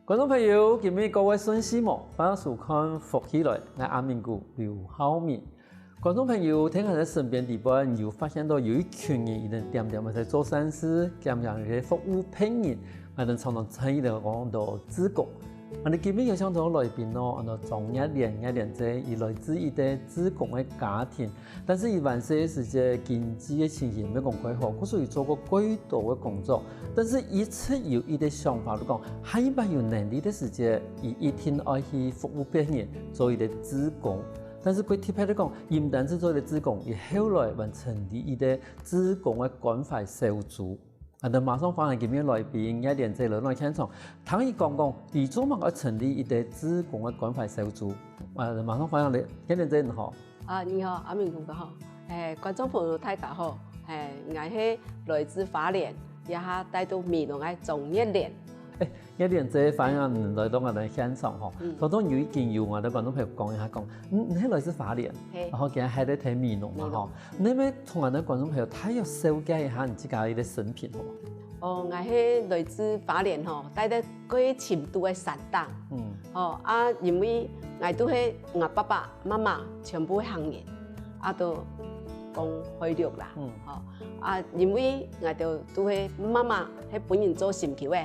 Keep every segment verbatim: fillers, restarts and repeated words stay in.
觀眾朋友，今晡日過會順序無？歡迎收看《福氣來》，𠊎阿明哥劉浩明。觀眾朋友，聽𠊎等身邊裡背，有發現到有一群人，佢等恬恬仔在做善事，恬恬仔在服務別人，𠊎等常常稱佢等講做志工。𠊎等今晡日有請到來賓哦，安到張月蓮，月蓮姐，佢來自一個志工个家庭， 但是佢還細个時節，經濟个情形毋係講蓋好，故所佢做過蓋多个工作。但是佢一直有一個想法，就講下一擺有能力个時節，佢一定愛去服務別人，做一個志工。但是佢特別來講，佢毋單淨做一個志工，佢後來還成立一個志工个關懷小組。啊，𠊎等馬上歡迎今晡日來賓，月蓮姐來到現場，聽佢講講，佢做麼个愛成立一個志工个關懷小組。啊，馬上歡迎你，月蓮姐你好。 啊，你好，阿明哥哥好。誒，觀眾朋友大家好。誒，𠊎係來自花蓮，這下戴到美濃个張月蓮。誒，月蓮姐歡迎你來到𠊎等現場吼。嗯。頭先有已經有𠊎等觀眾朋友講一下講，嗯，你係來自花蓮，係。然後今日還在聽美濃嘛吼。美濃。你愛毋愛同𠊎等觀眾朋友大約紹介一下你自家个身份好無？哦，𠊎係來自花蓮吼，戴到 蓋深度个山頂。嗯。吼，啊，因為𠊎都係𠊎爸爸媽媽全部係客人，啊，都講海陸啦。嗯。吼，啊，因為𠊎兜都係媽媽係分人做心臼个，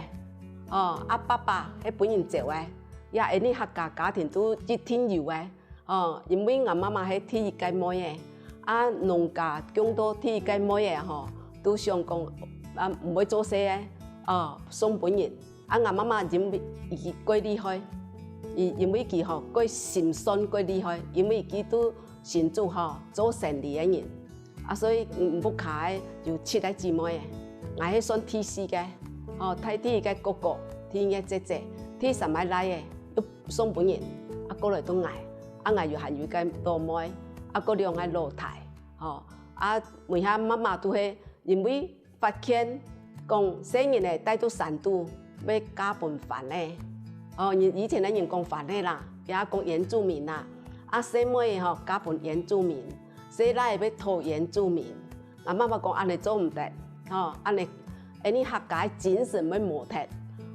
吼，啊，爸爸係分人照个，也恁呢客家家庭都一定有个。 哦，因為𠊎媽媽係第一個妹仔，啊，農家降到第一個妹仔吼，都想講，啊，毋會做事个，哦，送分人。啊，𠊎媽媽因為佢蓋厲害，佢因為佢吼，蓋心酸蓋厲害，因為佢都新竹吼，做生理个人。 啊，所以，嗯，屋下个有七個姊妹个，𠊎係算第四個，吼，大弟个哥哥，第二個姐姐，第三個倈仔，又送分人，啊，過來到𠊎，啊，𠊎又還有一個老妹，啊，過兩個老弟，吼，啊，尾下媽媽都係因為發現講細人仔戴到山肚，愛嫁分番仔，哦，人以前个人講番仔啦，也講原住民啦，啊，細妹仔吼嫁分原住民， 細倈仔愛討原住民。𠊎媽媽講恁呢做毋得，吼，恁呢，恁呢客家个精神會無忒。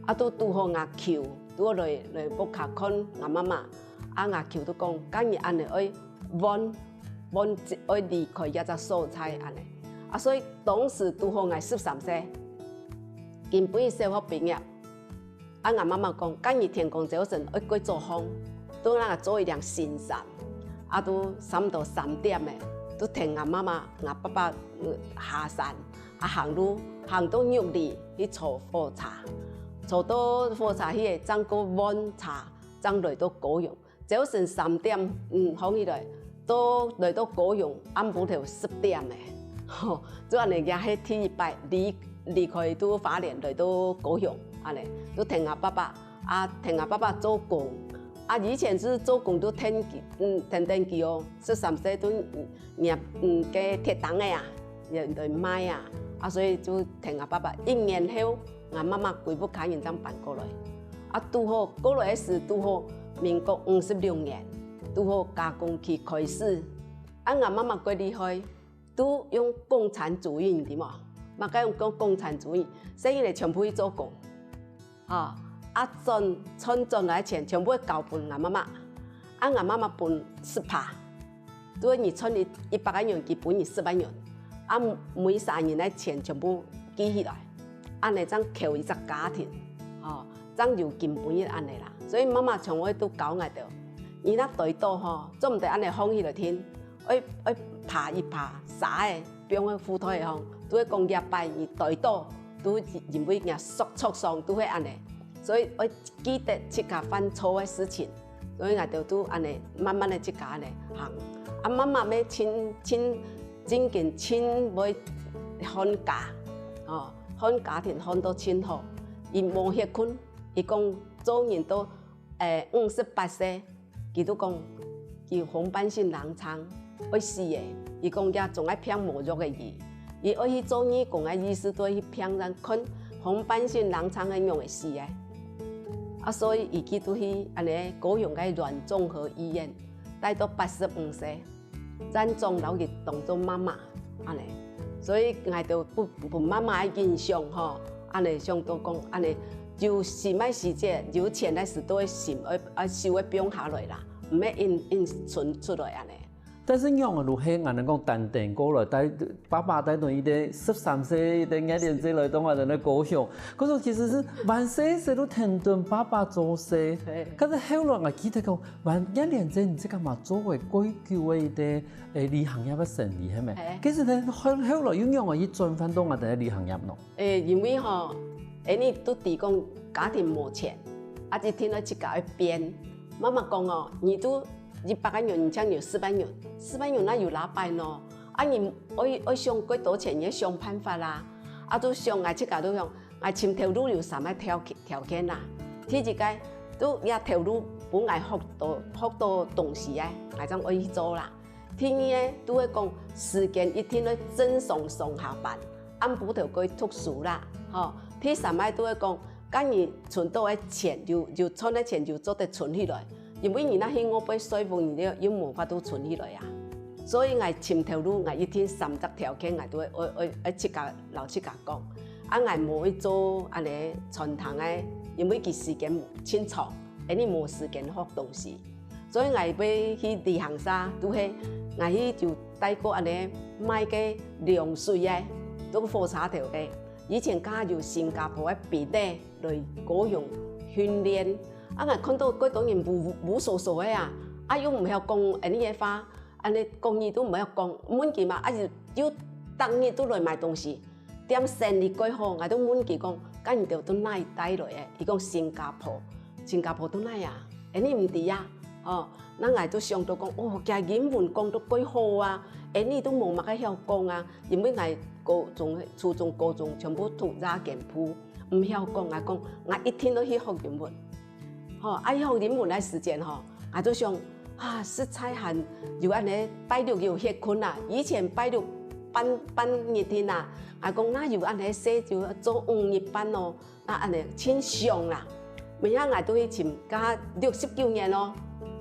啊，都堵好𠊎舅，都來，來屋下看𠊎媽媽。啊，𠊎舅都講，該你恁呢愛換，換，愛離開這隻所在恁呢。啊，所以當時堵好𠊎十三歲，今晡日小學畢業。 啊，𠊎媽媽講，該日天光朝晨愛過早䟘，都拿做一領新衫，啊，都差毋多三點咧，都跈𠊎媽媽、𠊎爸爸，呃，下山，啊，行路，行到玉里去坐火車，坐到火車去个，正過換車，正來到高雄。 朝晨三點，嗯，䟘起來，到，來到高雄，暗晡頭十點咧，吼，就恁呢也係第一擺離，離開都花蓮來到高雄，恁呢，就跈𠊎爸爸，啊，跈𠊎爸爸做工，啊，以前係做工都跈佢，嗯，跈等佢哦，十三歲都，嗯，嗯，个鐵釘仔啊，也來賣啊，啊，所以就跈𠊎爸爸，一年後， 𠊎媽媽歸屋下人正搬過來。啊，堵好過來个時堵好民國五十六年，堵好加工區開始。啊，𠊎媽媽蓋厲害，都用共產主義，你知無？麼个用共，共產主義？細人仔全部去做工，吼，啊，賺，賺轉來个錢全部交分𠊎媽媽。啊，𠊎媽媽分十趴， 對你賺一，一百個銀，佢分你十個銀，啊，每儕人个錢全部記起來，恁呢正箍一隻家庭，吼，正有今晡日恁呢啦。所以媽媽從來都教𠊎兜，你若呆倒吼，做毋得恁呢䟘起來停，愛，愛爬一爬，沙仔，放个褲袋項，都會講這擺你呆倒，都因為若受，受傷，都會恁呢。所以愛記得自家犯錯个事情。 所以𠊎兜都恁呢慢慢仔自家恁呢行。啊，媽媽乜盡，盡，正經盡會看家，吼，看家庭看到盡好。佢無歇睏，佢講做人到，欸，五十八歲，佢都講，佢紅斑性狼瘡， 愛死咧。佢講這總愛拚無藥个佢，佢愛去做義工个意思，都愛去拚人看紅斑性狼瘡个仰會死咧。啊，所以佢去都去恁呢高雄个阮綜合醫院，待到八十五歲，院長摎佢當做媽媽，恁呢。所以𠊎兜分，分媽媽个印象吼，恁呢想到講，恁呢有心个時節，有錢个時都會心愛啊，手會放下來啦，毋會硬硬伸出來恁呢。但是仰仔都係恁呢講，單單過來，帶爸爸帶等一個十三歲、一個月年紀來到𠊎等个高雄，可是其實係還細細都跈等爸爸做事。可是後來𠊎記得講，還月年紀你自家嘛做過蓋久个一個誒旅行業个生理，係無？其實呢，後後來又仰仔去轉換到𠊎等个旅行業呢？ 誒，因為吼，𠊎等都知講家庭無錢，啊一定愛自家愛變。媽媽講哦，你都一百個銀，你正有四百銀，四百銀哪有哪擺呢？啊你愛愛想幾多錢，你愛想辦法啦。啊都想，𠊎自家都想，𠊎尋頭路有三個條條件啦。第一個，都這頭路分𠊎學到學到東西个，𠊎正愛去做啦。 第二個都會講時間一定愛正常上下班，暗晡頭過讀書啦，吼。第三個都會講，假如存到个錢，有有賺个錢就做得存起來，因為你若去外背睡屋，你又又無法度存起來啊。所以𠊎尋頭路，𠊎一定三隻條件，𠊎都會愛愛愛自家摎自家講。啊𠊎無去做恁呢餐廳个，因為佢時間盡長，𠊎等無時間學東西。 所以𠊎愛去旅行社，都係𠊎去就帶過恁呢賣个涼水个，都火車頭个。以前較有新加坡个比例來高雄訓練，啊𠊎看到幾多人無無所所个啊，啊又毋曉講恁呢个話，恁呢國語都毋曉講，問佢嘛，啊又又逐日都來買東西。 店生理蓋好，𠊎都問佢講，該你兜都哪帶來个？佢講新加坡，新加坡都哪啊？恁呢毋知啊，吼，該𠊎都想到講，哦，厥英文講到蓋好啊，恁呢都無麼个曉講啊，因為𠊎高中、初中、高中全部讀夜間部，毋曉講，𠊎講，𠊎一定愛去學英文。 吼，啊學英文个時間吼，𠊎就想，啊，實在還有恁呢拜六有歇睏啊，以前拜六半半日天啊，𠊎講若有恁呢事就做五日班哦，啊恁呢盡爽啦。尾下𠊎就去尋，該六十九年哦，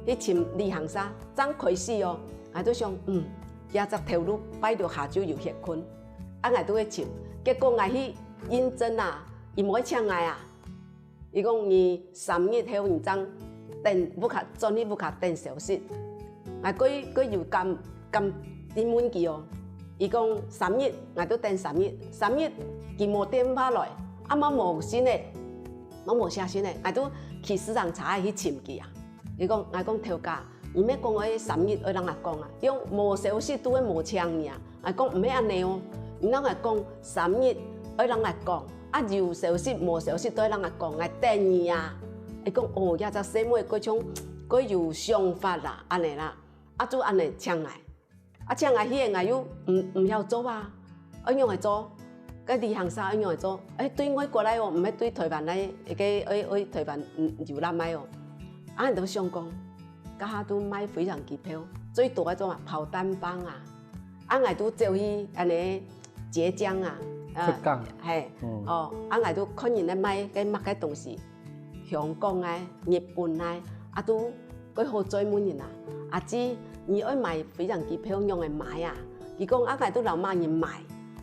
去尋旅行社，正開始哦，𠊎就想，嗯，這隻頭路拜六下晝有歇睏，啊𠊎就去尋，結果𠊎去應徵啊，佢無愛請𠊎啊。 佢講你三日後你正等屋下，轉去屋下等消息。𠊎過過有敢敢去問佢哦。佢講三日，𠊎就等三日。三日佢無電話來，啊嘛無信仔，嘛無寫信仔，𠊎就騎四輪車去尋佢啊。佢講，𠊎講頭家， 你乜講愛三日愛摎𠊎講啊？佢講無消息都會無請你啊？𠊎講毋係恁呢哦，你摎𠊎講三日愛摎𠊎講，啊有消息無消息都愛摎𠊎講，𠊎等你啊。佢講哦，這隻細妹蓋像蓋有想法啦，恁呢啦，啊就恁呢請𠊎。啊請𠊎去个𠊎又毋毋曉做啊，愛仰仔做？該旅行社愛仰仔做？愛對外國來哦，毋係對臺灣來，該愛愛臺灣遊覽來哦。啊𠊎就想講， 該下都賣飛行機票，最多个做嘛，跑單班啊。啊𠊎都走去恁呢浙江啊，啊，浙江。嘿，哦，啊𠊎都看人咧賣該麼个東西，香港个、日本个，啊都蓋好嘴問人啊。阿姊，你愛買飛行機票仰仔買啊？佢講啊，𠊎都摎麼人買。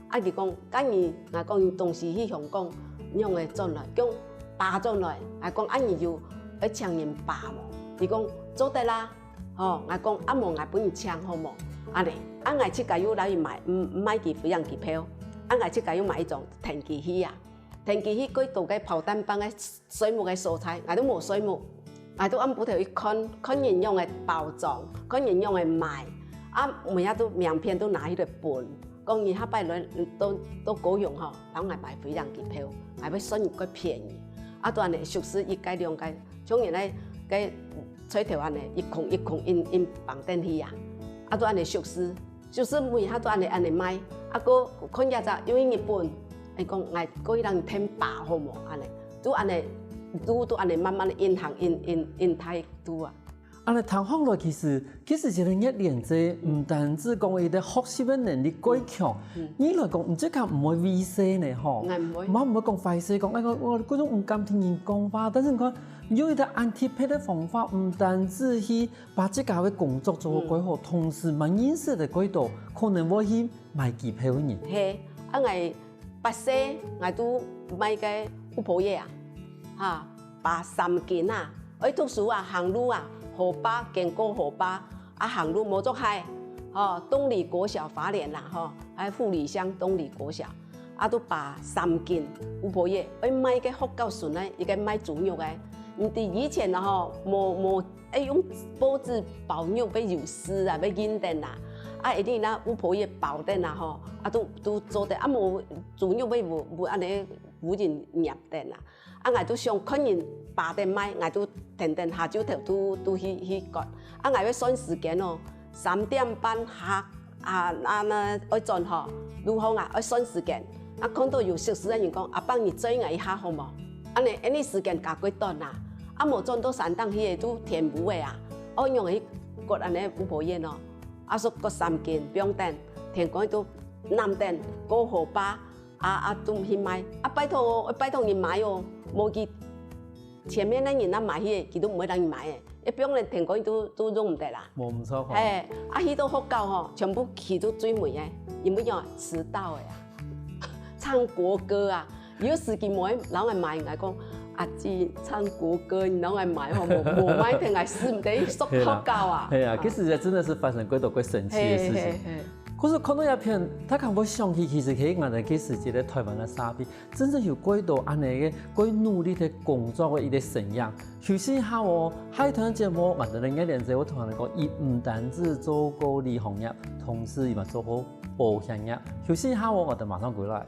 啊佢講，該你，𠊎講你東西去香港，仰仔轉來？講 揹轉來，𠊎講恁樣有愛請人揹無？佢講做得啦，吼，𠊎講啊無𠊎分你請好無？恁樣，啊𠊎自家又來買，嗯，買機飛行機票，啊𠊎自家又買一張轉機票啊，轉機票過到該跑單班个睡目个所在，𠊎都無睡目，𠊎都暗晡頭去看，看人仰仔包裝，看人仰仔買，啊每下都名片都拿去來分。 講你下擺來到到高雄吼，摎𠊎買飛行機票，𠊎會算你較便宜。啊都恁樣熟識一個兩個，像原來該菜頭恁樣一空一空印印放等去啊，啊都恁樣熟識，熟識每下都恁樣恁樣買，啊過看這隻又去日本，𠊎講𠊎過去摎你添包好無？恁樣，都恁樣，都都恁樣慢慢印行印印印大都啊。 恁樣聽下來，其實其實一個月年制毋單止講佢个學習个能力蓋強，你來講，你自家毋會畏事呢吼，嘛毋會講壞勢，講哎呀，𠊎這種毋敢聽人講話。但是你看，用一個恁特別个方法，毋單止去把自家个工作做到蓋好，同時嘛認識了蓋多可能會去買機票个人。係，啊𠊎八歲，𠊎都買該屋婆爺啊。哈，扒三斤啊，愛讀書啊，行路啊，河壩，經過河壩，啊，行路無著鞋，吼，東里國小花蓮啦，吼，還有富里鄉東里國小，啊，都扒三斤，有婆姨，愛賣个學校脣个，一個賣豬肉个。毋知以前啊，吼，無，無，愛用報紙包肉，愛有絲啊，愛印等啊，啊，一定啊，有婆姨包等啊，吼，啊，都，都做得，啊，無豬肉愛有，有恁呢，有人捏等啊。 啊，𠊎都想看人扒等賣，𠊎都跈等下晝頭都，都去，去割。啊，𠊎愛算時間哦，三點半下，啊，啊，那愛轉吼，路項啊，愛算時間。啊，看到有熟事个人講：「阿伯，你載𠊎一下好無？」恁呢，恁呢時間較過短啊。啊，無轉到山頂去个都天烏个啊，愛仰仔去割恁呢有婆姨哦。啊，所以割三斤，放等，天光都攬等，過河壩， 啊，啊，都去賣。啊，拜託哦，拜託人買哦，無佢前面个人啊買去，佢都毋會等人買个。一般人天光都，都用毋得啦。無毋著吼。嘿，啊，去到學校吼，全部企到最尾个，因為哦，遲到个啊，唱國歌啊，有時佢無愛摎𠊎買，𠊎講：「阿姊，唱國歌，你摎𠊎買吼，無，無買，等𠊎死毋得去學校啊。」嘿啊，其實真的是發生過多過神奇的事情。嘿，嘿，嘿。 可是看到這片，大家會想起，其實係𠊎等該時節个臺灣个社會，真正有幾多恁呢个，幾努力个工作个一個身影。休息一下哦，下一段節目，𠊎等个月蓮姐會同𠊎等講，佢毋單止做過旅行業，同時佢嘛做過保險業。休息一下哦，𠊎等馬上回來。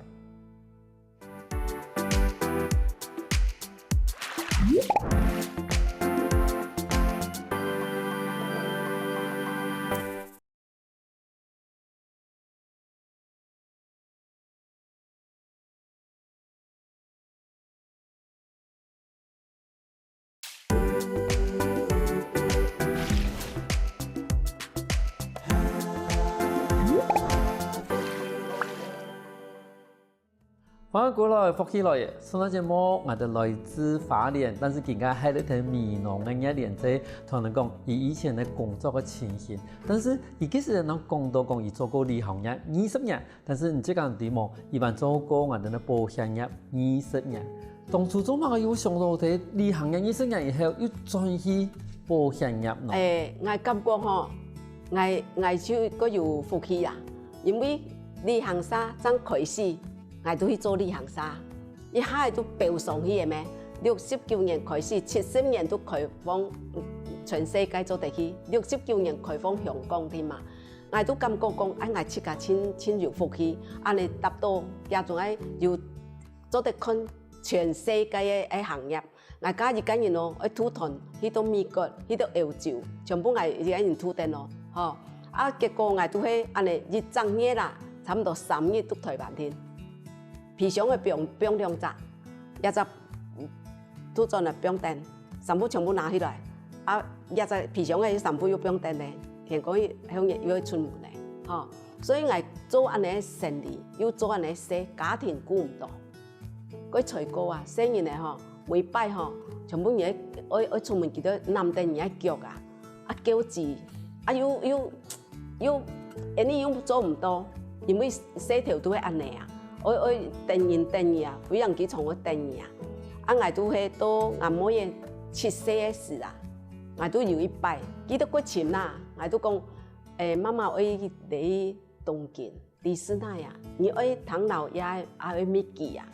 歡迎過來，福氣來了！上段節目，𠊎等來自花蓮，但是今下係在美濃个月蓮姐，同𠊎等講佢以前个工作个情形。但是佢其實正講到講佢做過旅行業二十年， 但是你自家知無，佢還做過𠊎等个保險業二十年。當初做麼个又想到在旅行業二十年以後又轉去保險業呢？欸，𠊎感覺吼，𠊎，𠊎就較有福氣啊，因為旅行社正開始，𠊎就去做旅行社，一下仔就飆上去个咩。六十九年開始，七十年就開放，全世界做得去。六十九年開放香港个嘛。 𠊎都感覺講，哎，𠊎自家盡，盡有福氣，恁呢搭到這種个有做得看全世界个，个行業。𠊎家一個人哦，愛渡團去到美國，去到歐洲，全部𠊎一個人渡等哦，吼。啊，結果𠊎都係恁呢一隻月啦，差毋多三日到臺灣去。皮箱个放，放兩隻，一隻 都轉來放等，衫褲全部拿起來，啊，這隻皮箱个衫褲又放等咧，天光又，後日又愛出門咧，吼。所以𠊎做恁呢生理，又做恁呢事，家庭顧毋到。該衰過啊，細人仔吼，每擺吼，全部人愛，愛，愛出門，佢都攬等人个腳啊，啊，噭眵，啊，又，又 又，恁呢又做毋到，因為事頭都係恁呢啊，愛，愛等人等你啊，非常佢常愛等你啊。啊，𠊎都係到吾妹仔七歲个時啊，𠊎都有一擺，記得過深啦，𠊎都講，欸，媽媽愛去，去東京，迪士尼啊，你愛聽老爺，也愛搣佢啊。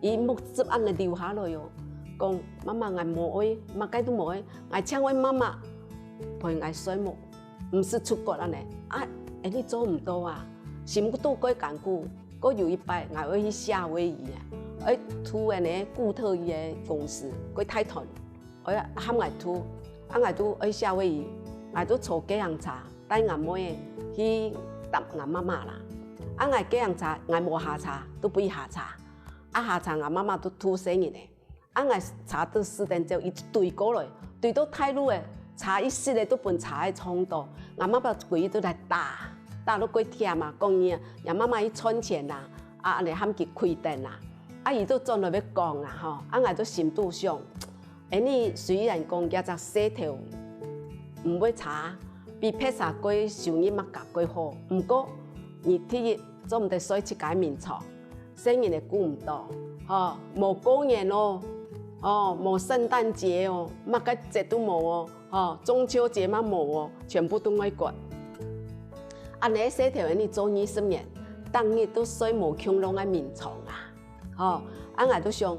佢目汁恁呢流下來哦，講，媽媽，𠊎無愛，麼个都無愛，𠊎淨愛媽媽陪𠊎睡目。 毋使出國恁呢。啊，恁呢做毋到啊，心肚蓋艱苦。過有一擺，𠊎愛去夏威夷啊，愛渡恁呢固特異个公司，過帶團，愛喊𠊎渡，啊，𠊎都愛夏威夷，𠊎都坐計程車，帶吾妹仔去搭吾媽媽啦。啊，𠊎計程車，𠊎無下車，都分佢下車。啊，下車吾媽媽都渡細人仔。 啊，𠊎車都駛等走，佢追過來，追到大路仔，車一熄仔，都分車仔撞到，吾媽媽歸日都來打，打到過忝啊，講你啊，若媽媽去賺錢啦，啊，恁呢喊佢開燈啦，啊，佢都轉來欲講啊，吼，啊，𠊎都心肚想，恁呢雖然講這隻事頭毋會差，比別儕个收入嘛較過好，毋過，你第一做毋得睡自家眠床， 細人仔顧毋到，吼，無過年哦，哦，無聖誕節哦，麼个節都無哦，吼，中秋節嘛無哦，全部都愛關。恁呢細頭恁呢做二十年，逐日都睡無共樣个眠床啊，吼，啊𠊎都想，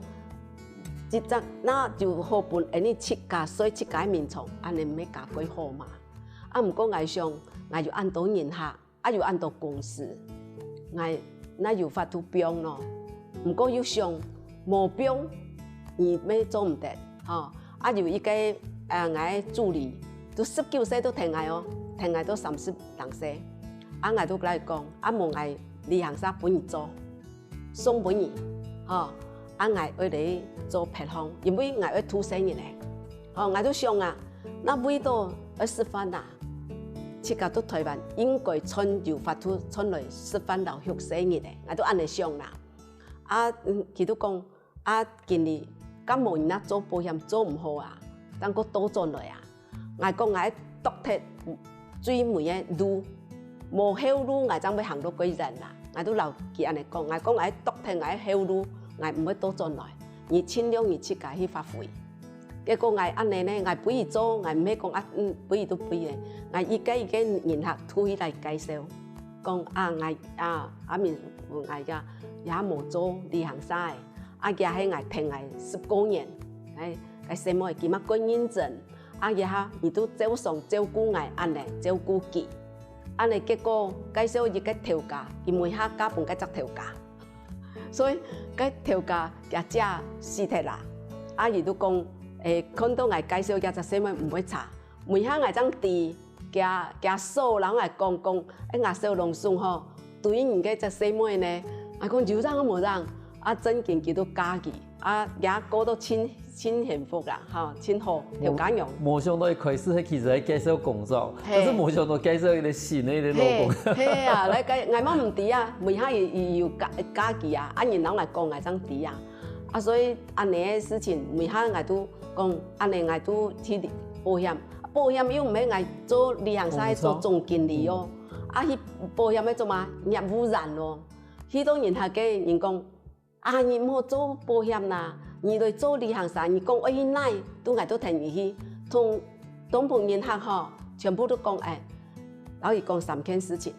一隻那就好分恁呢自家睡自家个眠床，恁呢毋係較過好嘛？啊毋過𠊎想，𠊎有恁多人客， 啊有恁多公司，𠊎哪有法度放咯？毋過又想，無放，你乜做毋得，吼。啊有一個，呃，𠊎个助理，都十九歲都跈𠊎哦，跈𠊎到三十零歲。啊𠊎都來講，啊無𠊎旅行社分你做，送分你，吼。啊𠊎愛來做別項，因為𠊎愛渡細人仔。吼，𠊎都想啊，那為著愛食飯啊，自家到臺灣應該賺有法度賺來食飯摎畜細人仔，𠊎都恁呢想啦。啊，嗯，佢都講，啊，經理，敢無你那做保險做毋好啊，正過倒轉來啊？𠊎講𠊎愛擇忒最尾个路，無後路𠊎正會行到過遠啦。𠊎都摎佢恁呢講，𠊎講𠊎愛擇忒𠊎个後路，𠊎毋會倒轉來，你盡量你自家去發揮。 結果𠊎恁呢呢，𠊎分佢做，𠊎毋係講啊，嗯，分佢都分佢，𠊎一個一個人客渡去來介紹，講啊，𠊎啊，阿明分𠊎个，也無做旅行社个，啊，佢係𠊎跈𠊎十過年，哎，該細妹佢嘛過認真，啊，佢哈，佢都照常照顧𠊎恁呢，照顧佢，恁呢結果介紹一個頭家，佢每下嫁分該隻頭家。 所以該頭家厥姐死忒啦，啊，佢都講，欸，看到𠊎介紹厥隻細妹毋會差，每下𠊎正知，厥，厥嫂摎𠊎講講，欸，吾嫂攏送吼，對人該隻細妹呢，𠊎講有影無影，啊，正經佢都嫁佢，啊，也過到盡 盡幸福啦，吼，盡好，頭家娘。無想到一開始係其實係介紹工作，嘿。但是無想到介紹一個新的一個老公。嘿，嘿啊，來介，𠊎嘛毋知啊，尾下佢，佢有嫁，嫁佢啊，啊，人摎𠊎講，𠊎正知啊。啊，所以恁呢个事情，尾下𠊎都講，恁呢𠊎都去保險，保險又毋係𠊎做旅行社做總經理哦，啊，去保險愛做麼？業務員哦。去到人客个人講， 啊，你毋好做保險啦，你來做旅行社，你講愛去哪，都𠊎都跈你去。通，通風人客吼，全部都講，欸，摎佢講三件事情。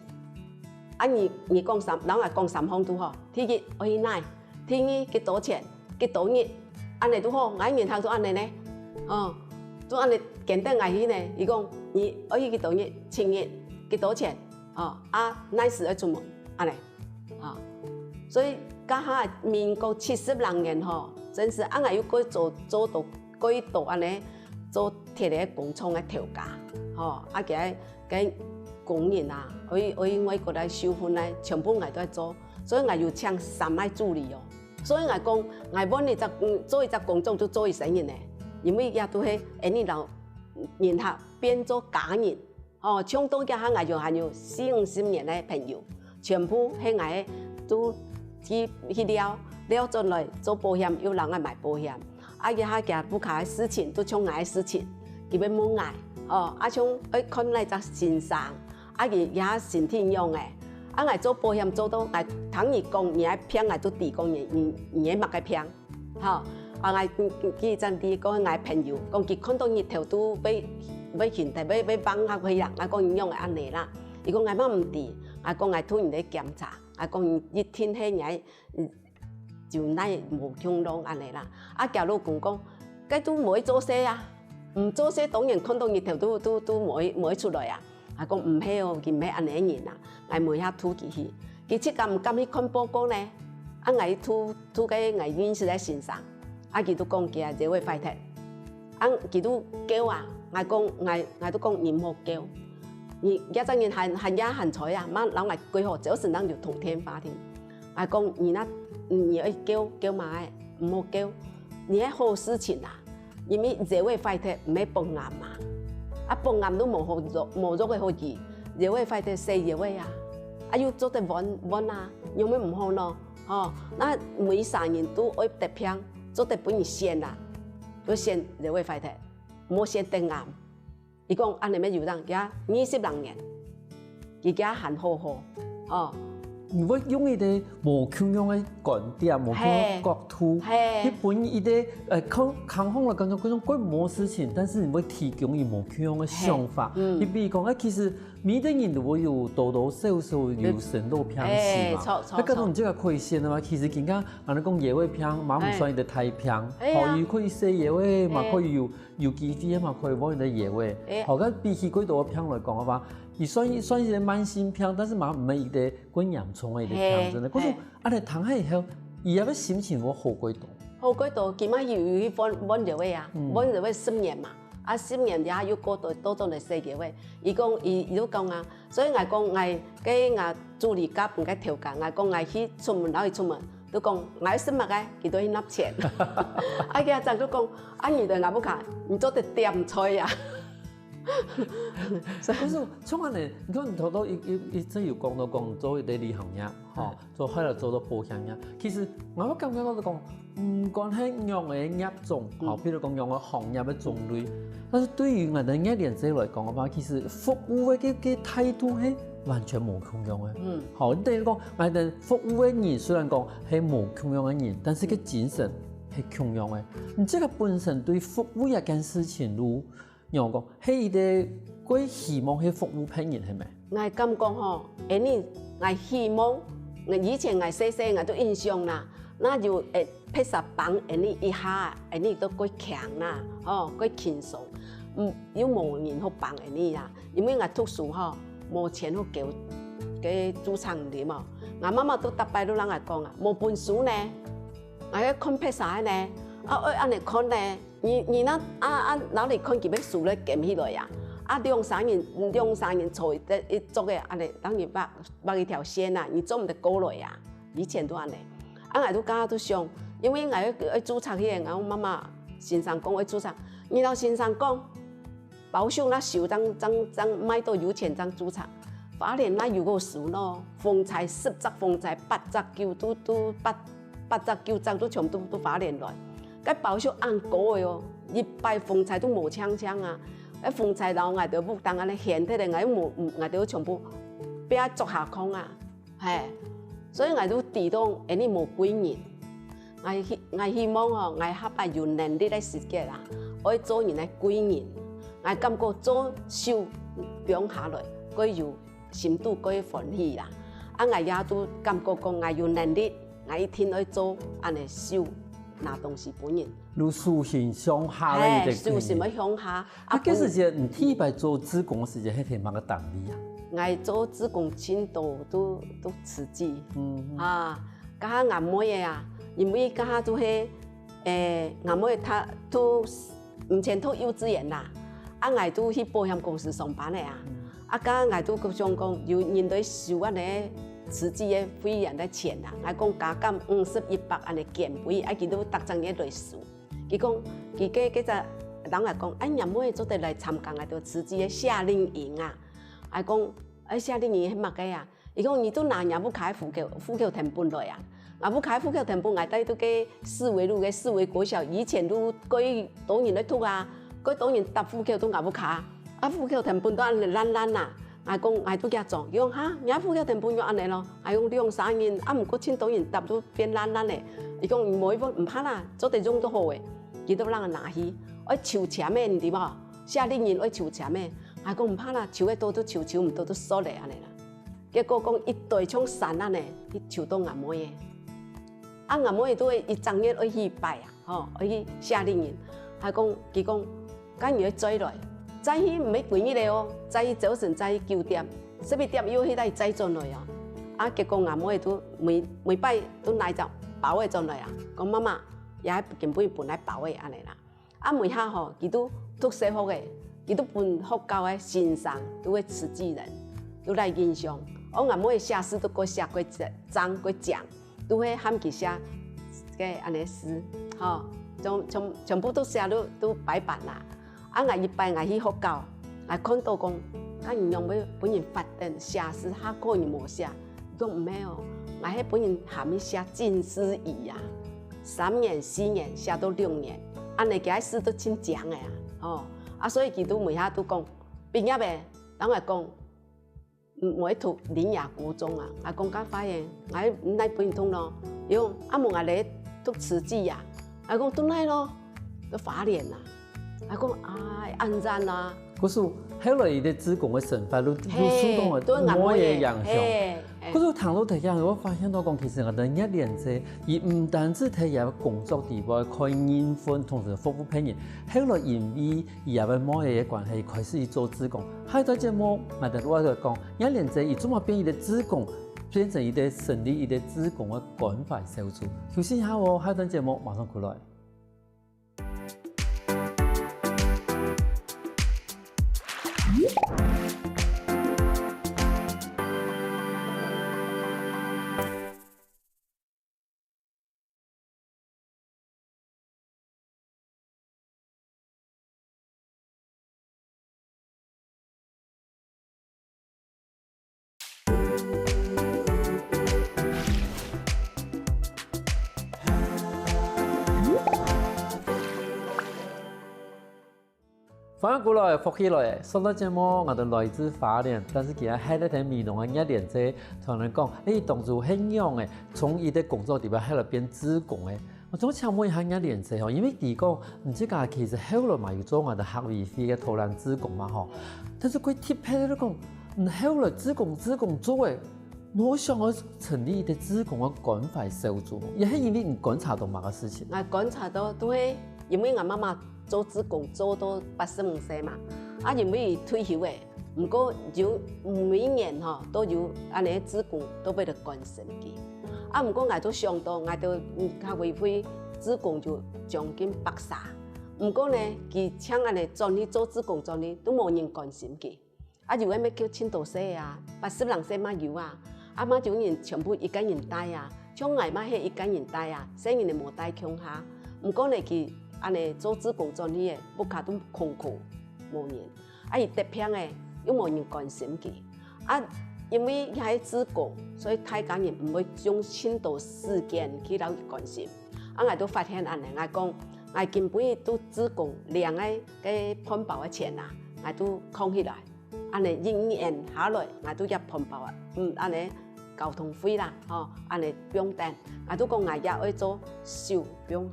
啊，你，你講三，摎𠊎講三項都好。第一，愛去哪；第二，幾多錢；幾多日。恁呢都好，𠊎人客都恁呢呢。哦，都恁呢跟等𠊎去呢。佢講，你愛去幾多日？七日。幾多錢？哦，啊，哪時愛出門？恁呢。 啊，所以該下民國七十零年吼，真是恁呢又過做，做到，過到恁呢做鐵个工廠个頭家，吼，啊，佢个工人啊，愛，愛外國來受訓呢，全部𠊎都愛做，所以𠊎有請三個助理哦。所以𠊎講，𠊎換一隻，嗯，做一隻工作就做一生人呢，因為也都係恁呢摎人客變做家人。 哦，像到這下𠊎有還有四五十年个朋友，全部係𠊎个都去，去尞，尞轉來做保險，又摎𠊎買保險。啊，這下佢屋下个事情都像𠊎个事情，佢會問𠊎，哦，啊，像愛看哪隻先生，啊，佢，佢身體仰仔，啊，𠊎做保險做到，𠊎聽你講，你个病，𠊎都知講你，你，你个麼个病。 吼，啊，𠊎，嗯，嗯，佢正知講𠊎朋友，講佢看到日頭都會，會興忒，會，會放下去啦。𠊎講你仰會恁呢啦？佢講𠊎嘛毋知，𠊎講𠊎同你來檢查，𠊎講一定係你，嗯，就哪無共樣恁呢啦。啊，厥老公講，該都無愛做事啊，毋做事當然看到日頭都，都，都無愛，無愛出來啊。 𠊎講毋係哦，佢毋係恁呢个人啊，𠊎無遐渡佢去。佢自家毋敢去看報告呢，啊，𠊎渡，渡个𠊎認識个先生，啊，佢都講佢个腰仔壞忒，啊，佢都噭啊，𠊎講，𠊎，𠊎都講你毋好噭，你這隻人還，還野還在啊，嘛摎𠊎講好，只有先生有通電話定。𠊎講你那，你愛噭，噭麼个，毋好噭，你係好事情啊。 因為腰仔壞忒毋係發癌嘛，啊，發癌都無好藥，無藥仔好醫，腰仔壞忒洗腰仔啊，啊，又做得換，換啊，仰會毋好呢？吼，該每儕人都愛得病，做得分你選啊，愛選腰仔壞忒，無選得癌。 佢講恁呢乜有影，佢二十零年，佢這還好好，吼，你會用一個無共樣个觀點、無共樣个角度，去分一個呃，看看看來感覺各種各無事情，但是你會提供佢無共樣个想法。你比如講，哎，其實每個人都會有多多少少有生老病死嘛。那講到你這個可以選个嘛，其實今天人講爺會病，嘛毋算一個大病，好，有可以食爺會，嘛可以有有機會嘛可以換一個爺會。好，但比起過多个病來講个話，佢算算一個慢性病，但是嘛毋係一個過嚴重个一個病，真的。可是 恁樣聽下以後，佢个心情會好過多。好過多，起碼有有去換換藥仔啊，換藥仔十年嘛，啊十年底下又過多多轉來食藥仔。佢講佢佢就講啊，所以𠊎講𠊎該𠊎助理甲毋該頭家，𠊎講𠊎去出門，哪位出門，就講𠊎食麼个，佢都去納錢。啊佢阿丈就講，啊你對𠊎屋下，你做得點菜啊。可是像恁樣，你看你頭頭一一一直有講到講做一個旅行業，吼。 做好了做到保險業。其實𠊎會感覺到講，毋管係仰个業種，吼，譬如講仰个行業个種類，但是對於𠊎等个年紀來講个話，其實服務个个个態度係完全無共樣个。嗯，好，你等於講，𠊎等服務个人雖然講係無共樣个人，但是个精神係共樣个。你這個本身對服務這件事情，如 仰講，係一個過希望係服務別人係無？𠊎感覺吼，恁樣𠊎希望，𠊎以前𠊎細細𠊎都印象啦，若有會別儕幫恁樣一下，恁樣都過輕啦，吼，過輕鬆，嗯，又無人好幫恁樣啦，因為𠊎讀書吼，無錢好繳該註冊金哦，𠊎媽媽都逐擺都摎𠊎講啊，無本事呢，𠊎愛看別儕呢，啊愛恁樣看呢。 你你那啊啊，哪裡看佢个書咧撿起來呀？啊兩三人兩三人坐一一桌个恁樣，當你畫畫一條線啊，你做毋得過來呀。以前都恁樣，啊𠊎都家都想，因為𠊎愛愛註冊去，𠊎媽媽先生講愛註冊，你摎先生講，保守那手正正正賣到有錢正註冊。花蓮那有個書咯，風災十隻風災八隻救都都八八隻九隻都全部都都花蓮來。 該包數恁高个哦，一擺風災都無淨淨啊！該風災摎𠊎兜屋頂恁樣掀忒个，𠊎又無，𠊎兜全部壁做下空啊，嘿！所以𠊎都知道恁樣無貴人。𠊎希𠊎希望吼，𠊎下擺有能力个時節啊，愛做人个貴人。𠊎感覺做手放下來，過有心肚過歡喜啦。啊𠊎也都感覺講𠊎有能力，𠊎一定愛做恁樣手拿東西分人。 如手心向下个一个概念。係，手心愛向下。啊該時節，你第一擺做志工个時節，係在麼个單位啊？𠊎做志工盡多都都慈濟。嗯，啊，該下𠊎妹仔啊，因為該下都係，欸，𠊎妹仔都毋曾讀幼稚園啦，啊𠊎都去保險公司上班个啊。 啊該𠊎都想講，有人來收恁樣慈濟个會員个錢啊，𠊎講加減五十一百恁樣減肥，啊佢都逐隻月來收。佢講，佢个个隻人啊講，哎，若妹做得來參加𠊎兜慈濟个夏令營啊。𠊎講，哎，夏令營係麼个啊？佢講，你都拿若屋下个戶口戶口謄本來啊。 吾屋下个戶口謄本，𠊎帶到該四維路个四維國小，以前都幾多人來讀啊，幾多人搭戶口到吾屋下。啊戶口謄本都恁爛爛啊！𠊎講，𠊎都驚撞，佢講哈，若戶口謄本又恁樣咯。𠊎講兩三年，啊毋過盡多人搭都變爛爛咧。佢講無一分毋怕啦，做得用都好誒。佢都讓𠊎拿去，愛抽籤誒，你知無？夏令營愛抽籤誒。𠊎講毋怕啦，抽得到就抽，抽毋到就算咧，恁樣啦。 結果講一堆像山恁樣去求到吾妹仔。啊吾妹仔都會一隻月愛去一擺啊，吼，愛去夏令營。還講，佢講，該你愛再來，再去毋係幾日个哦，再去朝晨再去九點，十一點又去再再轉來哦。啊結果吾妹仔都每每擺都拿一隻包仔轉來啊，講媽媽，也根本本來包仔恁樣啦。 啊每下吼，佢都讀小學个，佢都分學校个先生，都會慈濟人，都來印象。哦，吾妹寫字都過寫過正過靚，都會喊佢寫个恁樣字，吼，全全全部都寫到都白板啦。啊，𠊎一擺𠊎去學校，𠊎看到講，啊，你仰會分人罰等寫字下課你無寫？ 講毋係哦，𠊎係分人喊去寫近似語啊，三年、四年寫到六年，恁樣佢个字都盡靚个啊，吼。啊，所以佢都每下都講，畢業个，人來講，嗯，𠊎讀林雅國中啊，𠊎講該花蓮，𠊎毋來分你讀咯，用啊無𠊎來讀慈濟啊，𠊎講都來咯，都花蓮啊，𠊎講哎，恁讚啊。可是後來佢个志工个生活，有有受到个對，𠊎妹个影響。嘿，嘿。可是聽到這樣，𠊎發現到講，其實𠊎等熱戀者，佢毋單止在佢个工作地位開人分，同時服務別人，後來因為佢个妹个關係，開始去做志工。下一段節目，𠊎等會講， 熱戀者佢做麼變一個志工，變成一個成立一個志工个關懷小組。休息一下哦，下一段節目馬上回來。歡迎過來，福氣來！上段節目，𠊎等來自花蓮，但是今日還在美濃个熱戀者，同𠊎等講，欸，當初係仰仔，從佢个工作地方，後來變志工个。 𠊎想請問一下熱戀者吼，因為佢講，你自家其實後來嘛有做𠊎等客委會个導覽志工嘛吼，但是佢特別个講，你後來志工志工做个，無想愛成立一個志工个關懷小組，也係因為你觀察到麼个事情？𠊎觀察到，都係因為𠊎媽媽做志工做到八十五歲嘛，啊，因為退休个， 毋過有每年吼，都有恁呢志工都會來關心佢。啊，毋過𠊎都想到，𠊎兜客委會志工有將近百儕。毋過呢，佢像恁呢轉去做志工轉去，都無人關心佢。啊，有个乜叫盡多歲啊，八十零歲乜有啊。啊，乜有人全部一個人帶啊，像𠊎乜係一個人帶啊，細人仔無帶共下。毋過呢，佢恁呢做志工轉去个，屋下都空空，無人。 啊，佢得病个，又無人關心佢。啊，因為佢係志工，所以大家人毋會用盡多時間去摎佢關心。啊，𠊎都發現恁呢，𠊎講，𠊎今晡日都志工領个該飯包个錢啊，𠊎都囥起來。恁呢一年下來，𠊎都掖飯包啊，嗯，恁呢 交通費啦，吼，恁呢放等。𠊎都講𠊎也愛做手放下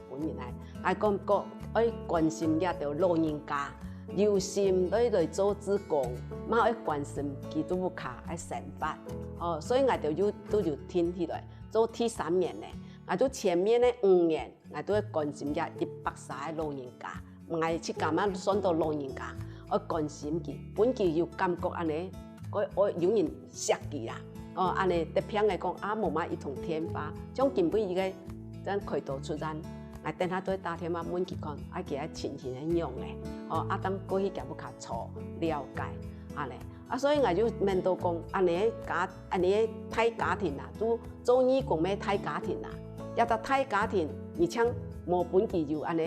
分人來，𠊎感覺愛關心這兜老人家，有心來來做志工，嘛愛關心佢兜屋下个生活，吼，所以𠊎兜又都有定起來，做第三年呢。𠊎都前面个五年，𠊎都愛關心這一百儕个老人家。 𠊎自家嘛算到老人家，愛關心佢，分佢有感覺恁呢，愛，愛有人惜佢啦。哦，恁呢得病个講啊，無嘛一通電話，像今晡日个，正開刀出院，𠊎等下都會打電話問佢看，啊，佢个情形係仰仔，哦，啊，當過去佢屋下坐，了解，恁呢。 啊，所以𠊎就愐到講，恁呢个家，恁呢个大家庭啊，都做義工个大家庭啊，這隻大家庭，而且無分佢有恁呢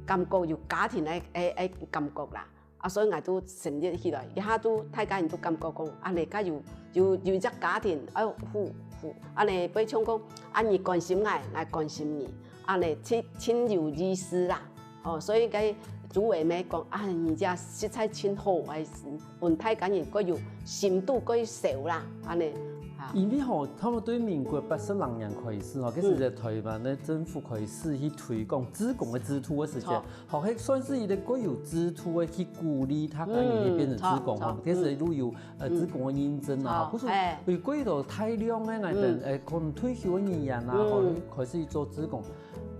感覺，有家庭个，个，个感覺啦。啊，所以𠊎都成立起來，一下都大家人都感覺講，恁呢，該有，有，有一隻家庭，愛互，互，恁呢，比如像講，啊，你關心𠊎，𠊎關心你，恁呢，盡，盡有意思啦。 哦，所以該主委乜講，啊，你這實在盡好，還係分大家人較有深度較少啦，恁呢，啊。因為吼，差不多對民國八十零年開始吼，其實在台灣个政府開始去推廣志工个制度个時間，好，好，係算係一個較有制度个去鼓勵大家人去變成志工吼，嗯，著，著，其實都有，呃，嗯，志工个認證啊，好，或是，哎，有幾多大量个，嗯，呃，可能退休个人員啊，嗯，吼，開始去做志工。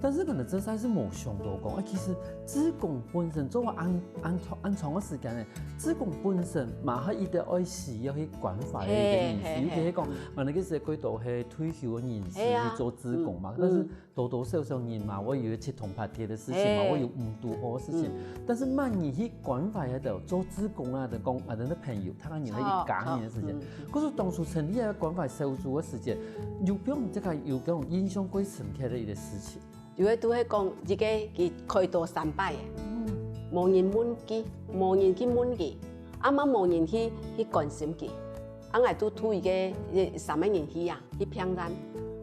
但是可能真實係無想到講，哎，其實志工本身做恁，恁長，恁長个時間呢，志工本身嘛，佢一定愛需要去關懷个一個人士，嘿，嘿，尤其係講，嘿，嗯，𠊎等其實幾多係退休个人士，嘿啊，去做志工嘛，嗯，但是，嗯，多多少少人嘛，會有七同八結个事情嘛，嘿，會有毋堵好个事情，嗯，但是慢慢去關懷該兜做志工啊，就講，啊，𠊎等个朋友，大家人个一家人个時間，著，著，嗯。 可是當初成立个關懷小組个時間，有分你這個有這種印象較深刻个一個事情？有个都係講，一個佢開刀三擺个，嗯，無人問佢，無人去問佢，啊嘛無人去，去關心佢。啊，𠊎都渡一個，呃，三個人去啊，去病院，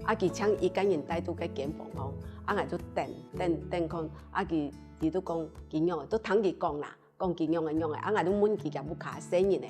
啊，佢淨一個人戴在該間房吼，啊，𠊎都等，等，等看，啊，佢，佢都講，佢仰，都聽佢講啦。 講佢仰仔仰仔，啊，𠊎就問佢厥屋下細人仔，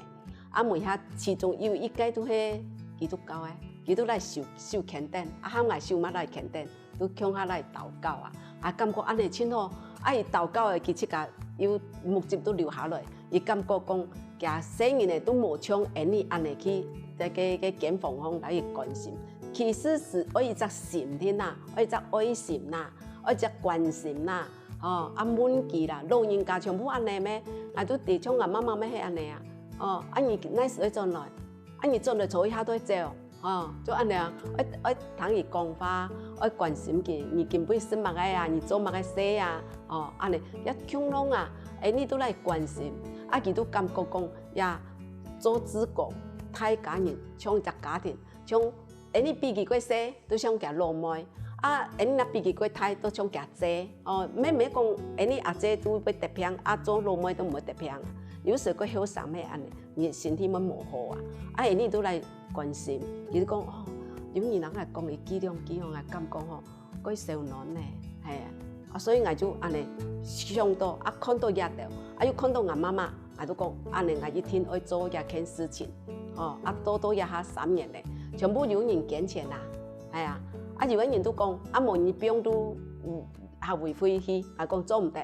啊，尾下其中有一個都係基督教个，佢都來守，守乾等，啊，喊𠊎守嘛來乾等，都共下來禱告啊，啊，感覺恁樣真好，啊，佢禱告个，佢自家有目汁都流下來，佢感覺講，佢細人仔都無像𠊎俚恁樣去，在該，該間房項來去關心，其實係愛一隻心定啊，愛一隻愛心啊，愛一隻關心啊，吼，啊，問佢啦，老人家全部恁樣咩？𠊎都知像𠊎媽媽乜係恁樣啊，哦，啊，你哪時會轉來？ 啊，你轉來坐一下都會走，吼，就恁樣啊，愛，愛聽佢講話，愛關心佢，你今晡日食麼个啊，你做麼个事啊，哦，恁樣，也共樣啊，𠊎俚都來關心，啊，佢都感覺講，也做志工，大家人，像一隻家庭，像𠊎俚比佢較細，都像厥老妹，啊，𠊎俚若比佢較大，都像厥姊，哦，乜毋係講𠊎俚阿姊都會得病，啊，做老妹都毋會得病，有時較後生乜恁樣。 你身體乜無好啊。啊，𠊎俚都來關心，佢就講，哦，有人人來講一句兩句，𠊎感覺吼，較燒暖呢，係啊。啊，所以𠊎就恁樣想到，啊，看到這兜，啊，又看到𠊎媽媽，𠊎就講，恁樣𠊎一定愛做這件事情，吼，啊，做到這下三年咧，全部有人捐錢啦，係啊。啊，有个人都講，啊，無你放到，嗯，客委會去，𠊎講做毋得。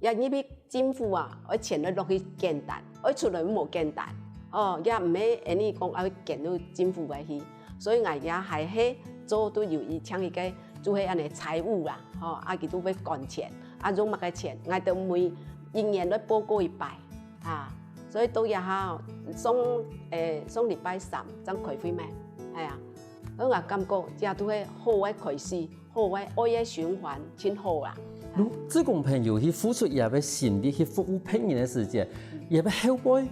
也入去政府啊，愛錢愛落去簡單，愛出來無簡單。哦，也毋係恁樣講愛捐到政府个去。所以𠊎也還係做都有一像一個，就係恁樣財務啦，吼，啊，佢都會管錢，啊，用麼个錢，𠊎都每一年都報告一擺，啊，所以到這下吼，上，誒，上禮拜三正開會咩，係啊，所以𠊎感覺這都係好个開始。 好个愛个循環，真好啊。如志工朋友去付出佢个心力去服務別人个時節，佢个後背，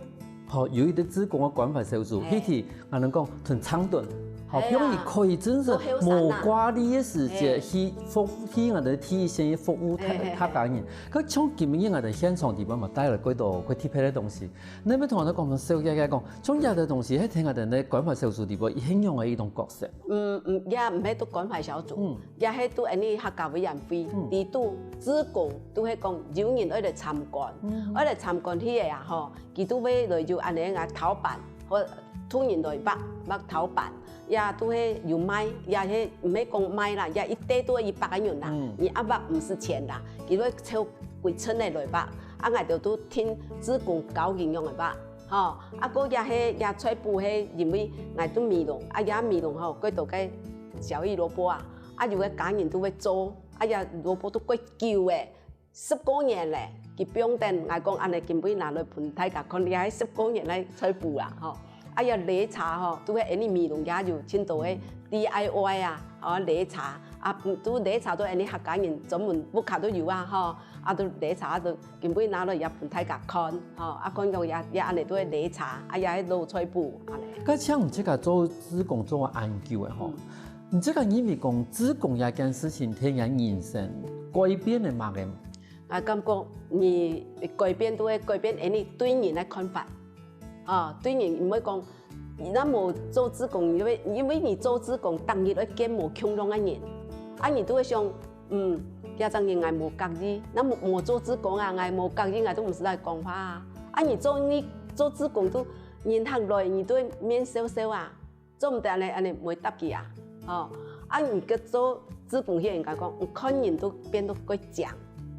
吼，有一個志工个關懷小組，嘿。去替，𠊎等講，同長短，吼，嘿啊。比如佢可以真實做後生啊。無掛慮个時節，嘿。去服，去𠊎等第一線去服務他，嘿，嘿，嘿。他家人。可像今日𠊎等現場地方嘛，帶來幾多，幾特別个東西。你有無同𠊎等講，小姐姐講，像這个東西，係聽𠊎等个關懷小組地方，一樣个一種角色。 嗯，嗯，也毋係都關懷小組，嗯。也係都恁樣客家委員會，嗯。裡肚志工都係講有人愛來參觀，嗯。愛來參觀去个啊吼，佢都會來有恁樣个頭班，或渡人來畫，畫頭班，也都係有賣，也係毋係講賣啦，也一垤都一百個銀啦，嗯。你一畫毋使錢啦，佢會抽幾千个來畫，啊，𠊎兜都聽志工教佢仰个畫。 吼，啊，過也係，也菜脯係因為𠊎都美濃，啊，也美濃吼，過多个小玉蘿蔔啊，啊，有个家人都會做，啊，也蘿蔔都過久誒，十過年咧，佢放等，𠊎講恁樣今晡日拿來分大家看，這係十過年个菜脯啊，吼，啊，也擂茶吼，都係恁樣美濃也有，盡多个D I Y啊，吼，擂茶，啊，都擂茶都恁樣客家人專門屋下都有啊，吼，啊，都擂茶都 今晡日拿來也分大家看，吼，啊，看講也，也恁樣都會擂茶，啊，也係老菜脯，恁樣。該像你自家做志工做恁久个吼，嗯。你自家認為講志工這件事情，對你人生改變了麼个？啊，感覺你改變都會改變，誒，你對人个看法。 啊，對人毋會講，你若無做志工，因為，因為你做志工，逐日愛見無共樣个人，啊，你都會想，嗯，這隻人𠊎無合意，若無，無做志工啊，𠊎無合意，𠊎都毋使來講話啊。啊，你做，你做志工都人客來，你都會面笑笑啊，做毋得恁樣，恁樣毋會答佢啊，吼。啊，你个做志工，佢應該講，你看人都變到較靚，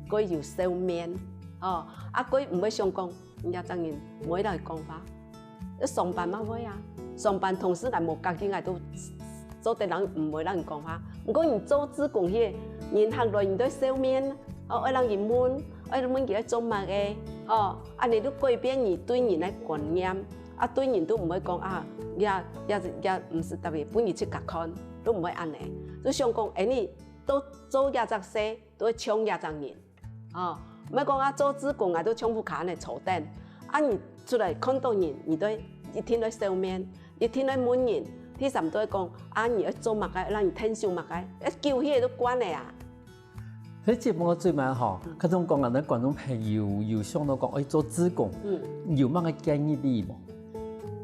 較有笑面，吼，啊，較毋會想講， 你這隻人毋會來講話。上班嘛會啊，上班同事𠊎無合意，𠊎都做得人毋會人講話。毋過你做志工去，人客來你都笑面，哦，愛人佢問，愛問佢愛做麼个，哦，恁樣都改變你對人个觀念，啊，對人都毋會講啊，也，也，也毋使特別分你自家看，都毋會恁樣。就想講，誒，你都做這隻事，都會像這隻人。 吼，毋係講啊，做志工啊，都像屋下恁樣坐等。啊，你出來看到人，你都一定愛笑面，一定愛問人。第三都愛講，啊，你愛做麼个，讓你𢯭手麼个，愛救血都關了啊。這節目个最尾吼，嗯。較重講啊，咱觀眾朋友有想到講，愛做志工，嗯。有麼个建議你無？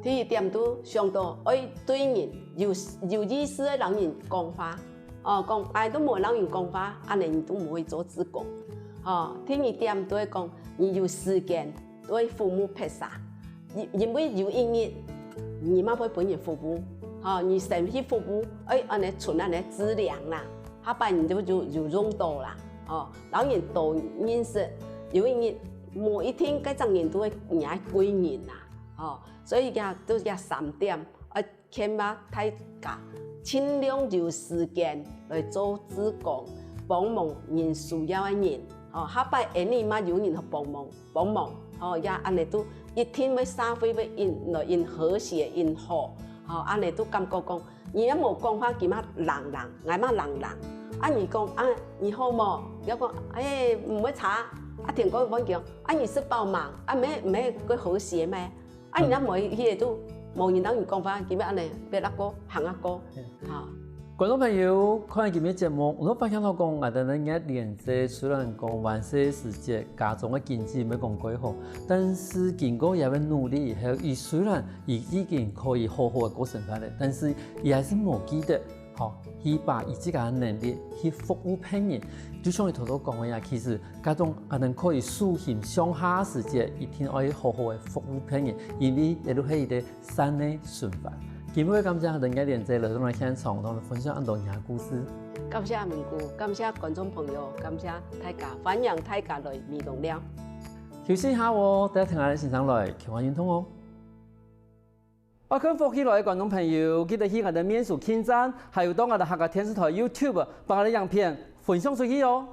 第一點都想到愛對人有，有意思个人人講話。 哦，講，哎，都無人人講話，恁樣你都毋會做志工。吼，第二點都係講，你有時間，都會服務別儕。因因為有一日，你嘛會分人服務，吼，你先去服務，哎，恁呢存恁呢資糧啦，下擺你就有有用到啦，吼，然後人都認識，有一日，無一定該隻人都會你个貴人啦，吼，所以佢都佢三點，哎， 勸話大家盡量有時間來做志工，幫忙人需要个人。吼，下擺恁呢嘛有人去幫忙，幫忙，吼，也恁呢都一定會社會會因來因和諧因好，吼，恁呢都感覺講，你也無講話，佢嘛冷冷，𠊎嘛冷冷。啊，你講啊，你好無？你講，哎，毋會差。啊，天光問佢，啊，你食飽吂？啊，毋係毋係過和諧咩？ 啊，你若無去个都無人同你講話，佢要恁呢，別啊過，行啊過，哈。觀眾朋友，看今日節目，𠊎發現到講，𠊎兜个月蓮姐雖然講還細時節，家中个經濟毋係講蓋好，但是經過佢个努力以後，佢雖然佢已經可以好好个過生活了，但是佢還是無記得，吼，去把佢自家个能力去服務別人。就像你頭頭講个呀，其實 該種啊，能可以手心向下時節，一定愛好好个服務別人，因為這就係一個善的循環。今日感謝𠊎兜个蓮姐來到咱現場，同𠊎兜分享恁多你个故事。感謝明姑，感謝觀眾朋友，感謝大家，歡迎大家來美濃尞。休息一下哦，等下聽下先生來，共下運動哦。愛看福氣來个觀眾朋友，記得去𠊎兜面書網站，還有到𠊎兜客家電視台YouTube，把𠊎兜影片分享出去哦。